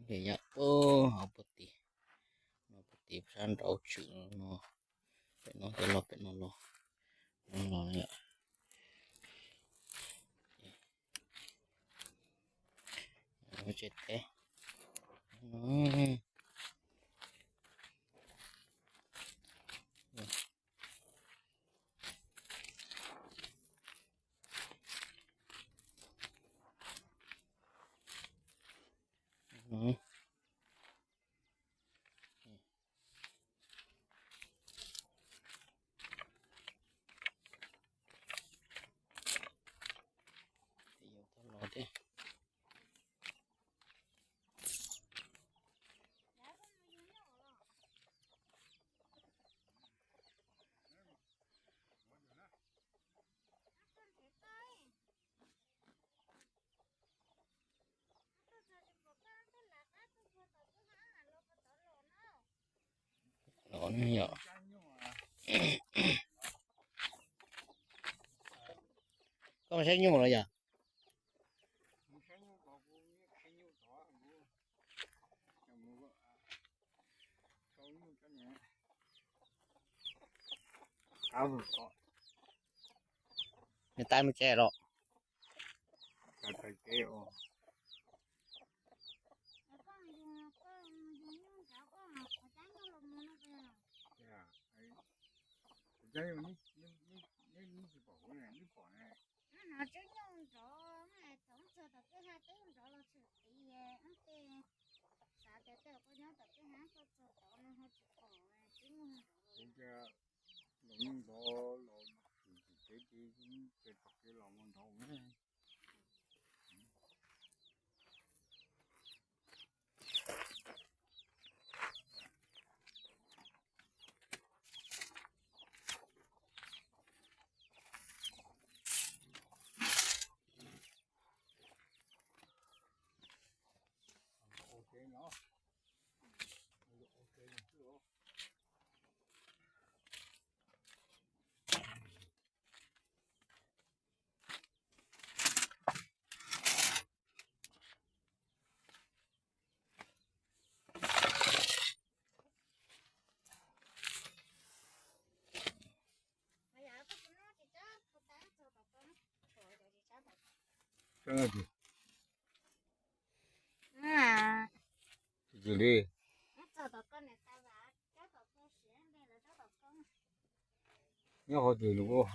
Ces yog, hauv puag tim, no puag tim sab nraud tshwm no, pem no, pem no los, pem no los, no los yom. Tsev teb. Los thiab. Los ne yom. Koj mus saib nyuj los yom? Nws tais mus tsev los? No tsis nyuj nrov, thaum txog tom kwj ha twb nrov los tshwm tiv, tej xav tias tej koj nyob tom kwj ha koj txog tod no ho tsis pom tsis nyuj nrov. Los nyuj nrov los tshwm tim teb ces, ces tom kev los mus nrov. Tsis li. Nyob qhov twg los?